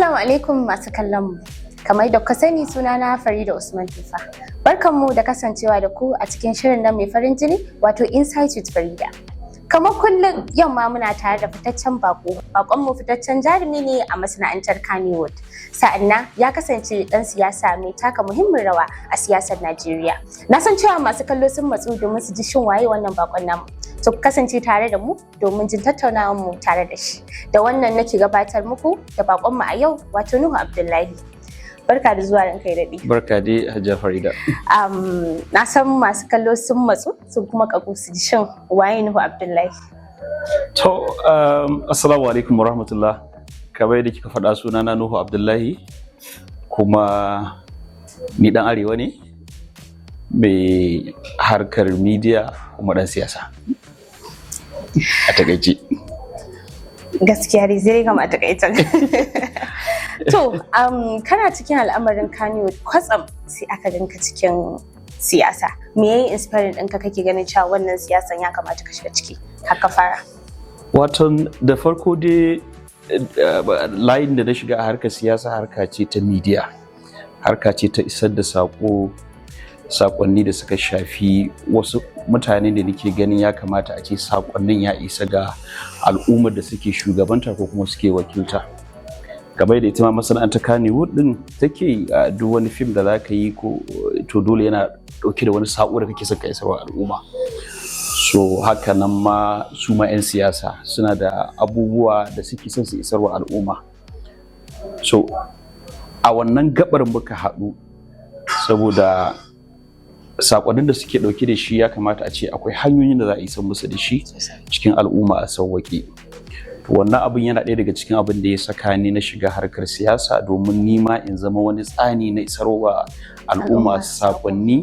Assalamu alaikum masu kallon mu. Kamar da kuka sani, sunana Farida Usman Tufa. Barkanmu da kasancewa da ku a cikin shirin nan mai farin jini, wato Insight with Farida. Kamar kullum, yau ma muna tare da fitaccen bako. Bakon mu fitaccen jarumi ne a masana'antar Kannywood. Sa'annan ya kasance dan siyasa mai taka muhimmin rawa a siyasar Najeriya. Na san cewa masu kallo sun matsu domin su ji shin waye wannan bakon namu. To, ku kasance tare da mu domin jin tattaunawar mu tare da shi. Da wannan nake gabatar muku da bakon mu a yau, wato Nuhu Abdullahi. Barka da zuwa, ranka ya daɗe. Barka dai, Hajiya Farida. Na san masu kallo sun matsu sun kuma kagu su ji shin waye Nuhu Abdullahi. To, assalamu alaikum wa rahmatullah. Kamar yadda kika faɗa, sunana Nuhu Abdullahi, kuma ni ɗan arewa ne mai harkar media kuma ɗan siyasa. A takaice. Gaskiya dai sai kama a takaicen. To, kana cikin al'amarin Kannywood, kwatsam sai aka ganka cikin siyasa. Me yayi inspiring ɗinka kake ganin cewa wannan siyasan ya kamata ka shiga ciki har ka fara? Waton da farko dai, layin da na shiga a harkar siyasa harka ce ta media. Harka ce ta isar da saƙo, saƙonni da suka shafi wasu mutane da nake ganin ya kamata a ce saƙonnin ya isa ga al'ummar da suke shugabanta ko kuma suke wakilta. Kamar da ita ma masana'antar Kannywood din take, duk wani fim da za ka yi ko to dole yana ɗauke da wani saƙo da kake son ka isarwa al'umma. So haka nan ma su ma 'yan siyasa suna da abubuwa da suke son su isarwa al'umma. So a wannan gabar muka haɗu, saboda saƙonnin da suke ɗauke da shi ya kamata a ce akwai hanyoyin da za a isar musu da shi cikin al'umma a sauwaƙe. Wannan abin yana ɗaya daga cikin abin da ya saka ni na shiga harkar siyasa, domin ni ma in zama wani tsani na isarwa al'umma saƙonni,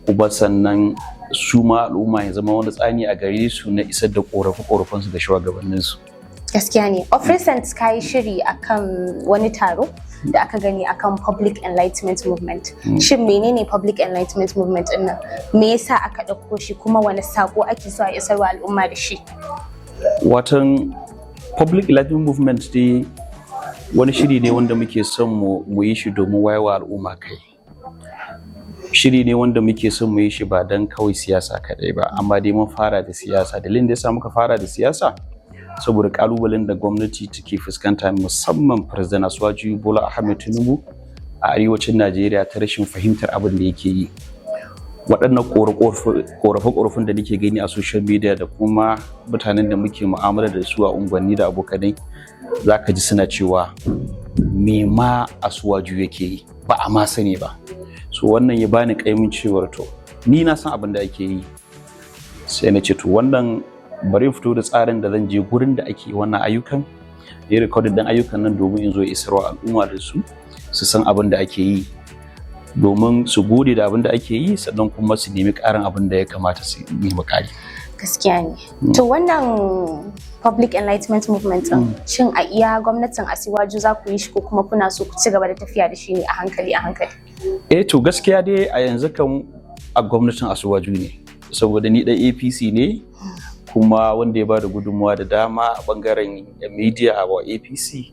kuma sannan su ma al'umma ya zama wani tsani a gare su na isar da ƙorafe-ƙorafensu ga shugabanninsu. Gaskiya ne. Of recent ka yi shiri akan wani taro da aka gani akan Public Enlightenment Movement. Shin menene Public Enlightenment Movement din nan? Me yasa aka ɗauko shi, kuma wani sako ake so a isarwa al'umma da shi? Watan Public Enlightenment Movement dai wani shiri ne wanda muke son mu yi shi domin wayarwa al'umma kai. Shiri ne wanda muke son mu yi shi ba don kawai siyasa kaɗai ba, amma dai mun fara da siyasa. Dalilin da yasa muka fara da siyasa, saboda kalubalen da gwamnati take fuskanta, musamman President Asiwaju Bola Ahmed Tinubu, a arewacin Najeriya ta rashin fahimtar abin da yake yi. Waɗannan ƙorafe-ƙorafen da nake gani a social media da kuma mutanen da muke mu'amala da su a unguwanni da abokanai, za ka ji suna cewa, "Me ma Asiwaju yake yi? Ba a ma sani ba." So wannan ya bani ƙaimin cewar to, ni na san abin da ake yi. Sai na ce, to, wannan bari in fito da tsarin da zan je gurin da ake wannan ayyukan, yi recording din ayyukan nan domin in zo isarwa al'umma da su, su san abin da ake yi, domin su gode da abin da ake yi, sannan kuma su nemi ƙarin abin da ya kamata su nemi ƙari. Gaskiya ne. To, wannan Public Enlightenment Movement din, shin a iya gwamnatin Asiwaju za ku yi shi, ko kuma kuna so ku ci gaba da tafiya da shi ne a hankali a hankali? Eh, to, gaskiya dai a yanzu kan a gwamnatin Asiwaju ne, saboda ni ɗan APC ne, kuma wanda ya bada gudunmawa da dama a bangaren media wa APC,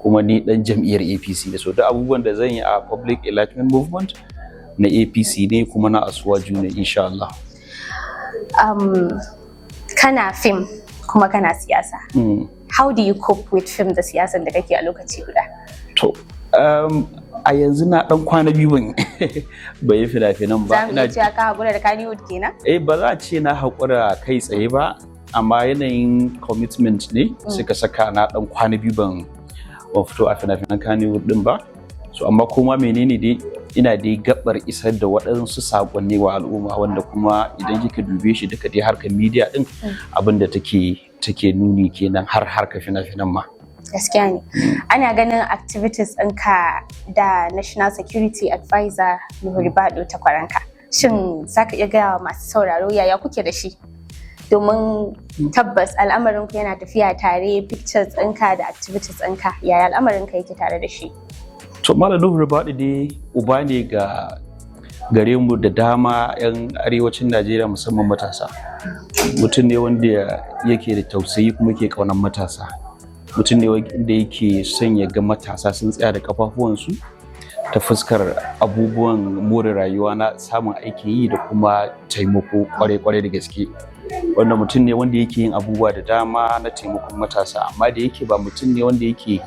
kuma ni dan jam'iyyar APC ne. So duk abubuwan da zan yi a Public Enlightenment Movement na APC ne, kuma na Asiwaju ne, insha Allah. Kana fim kuma kana siyasa. How do you cope with film da siyasan da kake a lokaci guda? To, a yanzu na dan kwana biyu ban yi fina-finan ba. Za mu iya cewa ka haƙura da Kannywood kenan? Eh, ba za a ce na haƙura kai tsaye ba, amma yanayin commitment ne suka saka na dan kwana biyu ban fito a fina-finan Kannywood din ba. So amma kuma menene dai, ina dai gabar isar da waɗansu saƙonni wa al'umma, wanda kuma idan kika dube shi duka dai harkar media din, abin da take nuni kenan, har harkar fina-finan ma. Gaskiya ne. Ana ganin activities ɗinka da National Security Advisor Nuhu Ribadu, takwaranka. Shin za ka iya gaya wa masu sauraro yaya kuke da shi? Domin tabbas al'amarin ku yana tafiya tare, pictures ɗinka da activities ɗinka, yaya al'amarin ka yake tare da shi? To, Malam Nuhu Ribadu dai uba ne ga gare mu da dama 'yan arewacin Najeriya, musamman matasa. Mutum ne wanda yake da tausayi kuma yake ƙaunar matasa. Mutum ne wanda yake son ya ga matasa sun tsaya da kafafuwansu ta fuskar abubuwan more rayuwa na samun aikin yi da kuma taimako kwarai-kwarai da gaske. Wanda mutum ne wanda yake yin abubuwa da dama na taimakon matasa, amma da yake ba mutum ne wanda yake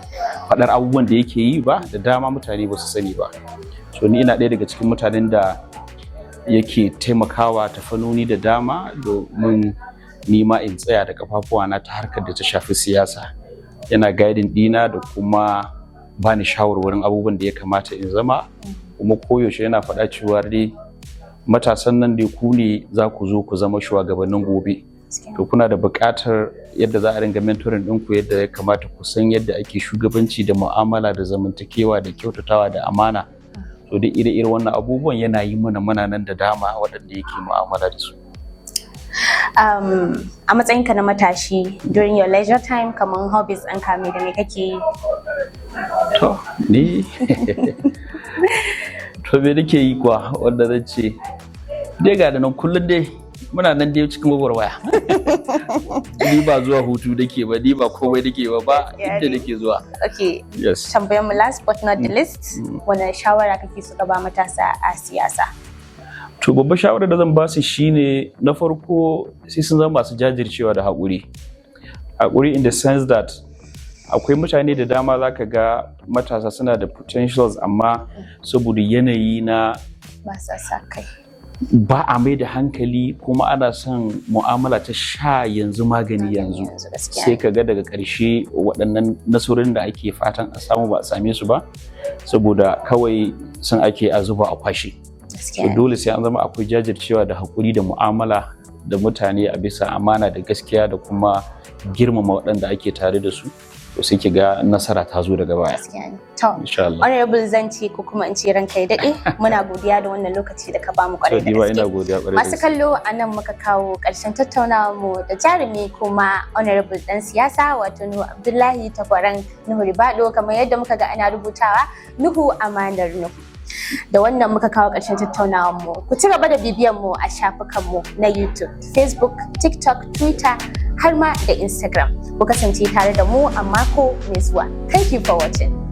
faɗar abubuwan da yake yi ba da dama, mutane ba su sani ba. So ni ina ɗaya daga cikin mutanen da yake taimakawa ta fannoni da dama domin ni ma in tsaya da kafafuwana ta harkar da ta shafi siyasa. Yana guiding ɗina da kuma bani shawarwarin abubuwan da ya kamata in zama. Kuma koyaushe yana faɗa cewa dai matasan nan dai ku ne za ku zo ku zama shugabannin gobe, to kuna da buƙatar yadda za a ringa mentoring ɗinku, yadda ya kamata ku san yadda ake shugabanci da mu'amala da zamantakewa da kyautatawa da amana. To duk ire-iren wannan abubuwan yana yi mana. Muna nan da dama waɗanda yake mu'amala da su. A matsayinka na matashi, during your leisure time, kamar hobbies ɗinka, me da me kake yi? To ni, to me nake yi kuwa? Wanda zan ce dai ga da nan kullum dai muna nan dai cikin gwagwarmaya. Ni ba zuwa hutu nake ba, ni ba komai nake ba, ba inda nake zuwa. Okay. Yes. Tambayar mu, last but not the least, wani shawara kake so ka ba matasa a siyasa? To, babbar shawarar da zan ba su shine, na farko, sai sun zama masu jajircewa da haƙuri. Haƙuri in the sense that akwai mutane da dama, za ka ga matasa suna da potentials, amma saboda yanayi na ba sa sa kai, ba a mai da hankali, kuma ana son mu'amala ta sha yanzu magani yanzu, sai ka ga daga ƙarshe waɗannan nasarorin da ake fatan a samu ba a same su ba, saboda kawai sun ake a zuba a kwashe. So dole sai an zama akwai jajircewa da haƙuri da mu'amala da mutane a bisa amana da gaskiya da kuma girmama waɗanda ake tare da su, to sai ki ga nasara ta zo daga baya. To, Honorable, zan ce ko kuma in ce ranka ya daɗe, muna godiya da wannan lokaci da ka bamu kwarai da gaske. Ina godiya kwarai. Masu kallo, a nan muka kawo ƙarshen tattaunawar mu da jarumi kuma honorable ɗan siyasa, wato Nuhu Abdullahi, takwaran Nuhu Ribadu, kamar yadda muka ga ana rubutawa, Nuhu amanar Nuhu. Da wannan muka kawo ƙarshen tattaunawar mu. Ku ci gaba da bibiyan mu a shafukan mu na YouTube, Facebook, TikTok, Twitter, har ma da Instagram. Ku kasance tare da mu a mako mai zuwa. Thank you for watching.